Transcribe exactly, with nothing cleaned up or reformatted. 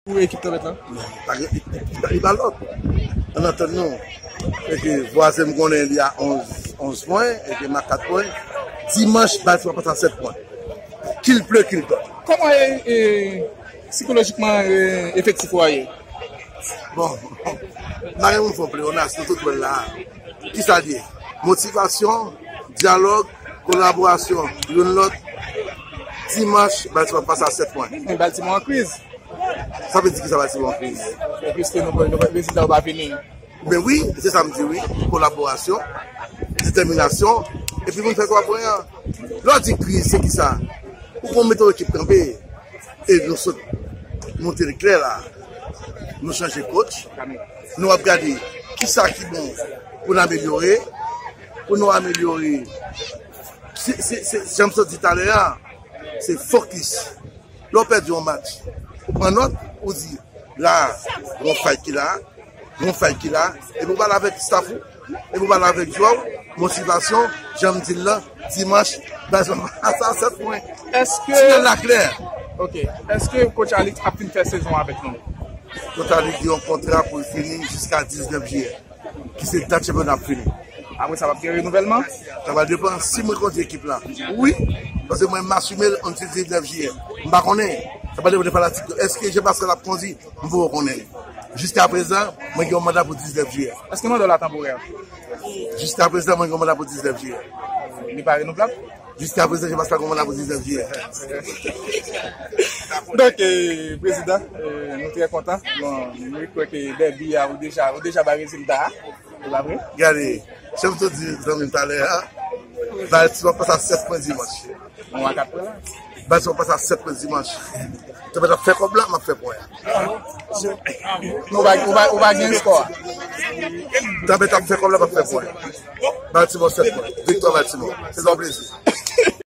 Pou ekip Tanpèt la? Non, li pa gen, li, li, li pa lòt. Ann antann nou. E ke vwazen m konnen li a onz, onz pwen, e ke m a kat pwen. Dimanch, Baltimore pase a sèt pwen. Kil ple, kil tòt. Kòman e, e, sikolojikman e, efektif ou a ye? Bon, m pa gen moun fè pleyonas, nou tout wè l la. Kisa l ye? Motivasyon, dyalòg, kolaborasyon, youn lòt. Dimanch, Baltimore pase a sèt pwen. Men Baltimore an kriz. Sa vle di kisa Baltimore an kriz? An kriz ke nou, nou, prezidan yo pa vini. Ben wi, se sa m di wi. Kolaborasyon, detèminasyon, epi moun fè twa pwen an. Lè w di kriz, se kisa? Ou konn mete yon ekip kanpe, e nou sot monte l klè la. Nou chanje coach, nou ap gade kisa ki bon pou n amelyore, pou nou amelyore. Se, se, se, jan m sot di talè a, se fokis. Lè w pèdi yon match, ou pran nòt, ou di, la, gon fay ki la, gon fay ki la, epi ou pale avèk staff ou, epi ou pale avèk jwè w, motivasyon, jan m di l lan, dimanch, Baltimore pase a sèt pwen. Èske Final la klè. Ok. Èske coach Alix ap fin fè sezon avèk nou? Coach Alix gen yon kontra pou l fini jiska diznèf jiyè, ki se dat chanpyona ap fini. Apre sa, p ap gen renouvèlman? Sa va depann si mwen kondui ekip la. Wi, paske mwen m asime l ann diznèf jiyè. M pa konnen. Sa va depann de fanatik yo. Èske Jean Pascal ap kondui? M poko konnen. Jiska prezan, mwen gen yon manda pou diznèf jiyè. Èske manda w la tanporè? Jiska prezan, mwen gen yon manda pou diznèf jiyè. Li pa renouvlab? Jiska prezan, Jean Pascal gen yon manda pou diznèf jiyè. Donk, eh, prezidan, eh, nou trè kontan. Bon, nou kwè ke dèbi a, ou deja, ou deja bay rezilta a. Se pa vre? Gade, jan m te di zanmi m talè a, Baltimore pase a sèt pwen dimanch. Nou a kat pwen la. Baltimore pase a sèt pwen dimanch. Tanpèt ap fè kòb la, m ap fè pwen an. Ou pa, ou pa, ou pa gen eskò a. Tanpèt ap fè kòb la, m ap fè pwen an. Baltimore sèt pwen. Viktwa Baltimore. Se yon plezi.